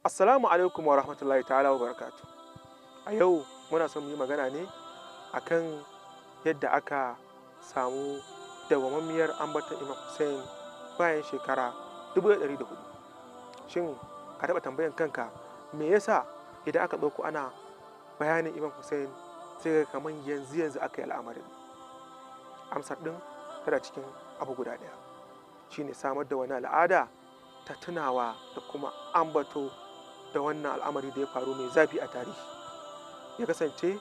Assalamu alaikum wa rahmatullahi ta'ala wa barakatuh. A yau muna son mu yi magana ne akan yadda aka samu dawwammamiyar ambaton Imam Hussein bayan shekara 1404. Shin ka taɓa tambayan kanka me yasa idan aka ɗauko ana bayanin Imam Hussein sai ga kamar yanzu yanzu aka yi al'amarin? Amsar ɗin tana cikin abu guda ɗaya, shine samar da wani al'ada ta tunawa da kuma ambato da wannan al'amari da ya faru mai zafi a tarihi. Ya kasance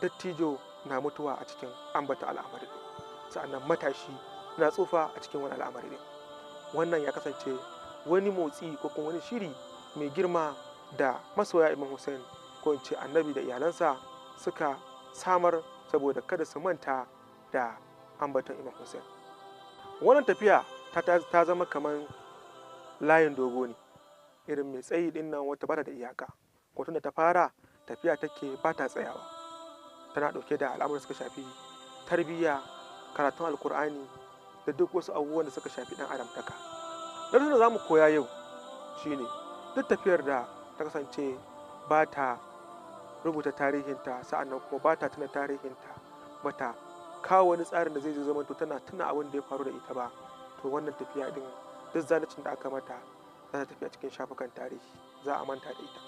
dattijo na mutuwa a cikin ambata al'amari ɗin, sa'annan matashi na tsufa a cikin wani al'amari ɗin. Wannan ya kasance wani motsi ko kuma wani shiri mai girma da masoya Imam Hussein, ko in ce annabi da iyalansa, suka samar saboda kada su manta da ambaton Imam Hussein. Wannan tafiya ta zama kamar layin dogo ne, irin mai tsayi ɗin nan wata bata da iyaka. Ko tunda ta fara tafiya take ba ta tsayawa, tana ɗauke da al'amuran suka shafi tarbiyya, karatun Alkur'ani da duk wasu abubuwan da suka shafi ɗan adamtaka. Darasin da za mu koya yau shine duk tafiyar da ta kasance ba ta rubuta tarihinta, sa'annan kuma ba ta tuna tarihinta, ba ta kawo wani tsarin da zai zamanto tana tuna abin da ya faru da ita ba, to wannan tafiya ɗin duk zaluncin da aka mata za ta tafi a cikin shafukan tarihi, za a manta da ita.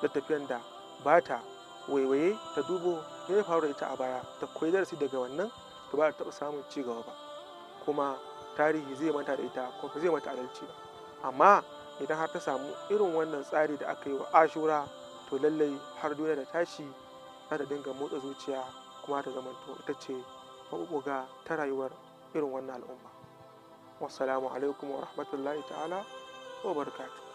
Duk tafiyan da ba ta waiwaye ta dubo me ya faru da ita a baya, ta koyi darasi daga wannan, to ba ta taɓa samun ci gaba ba, kuma tarihi zai manta da ita ko ba zai mata adalci ba. Amma idan har ta samu irin wannan tsari da aka yi wa Ashura, to lallai har duniya da tashi za ta dinga motsa zuciya, kuma ta zamanto ita ce maɓuɓɓuga ta rayuwar irin wannan al'umma. Wassalamu alaikum wa rahmatullahi ta'ala wa barakatuh.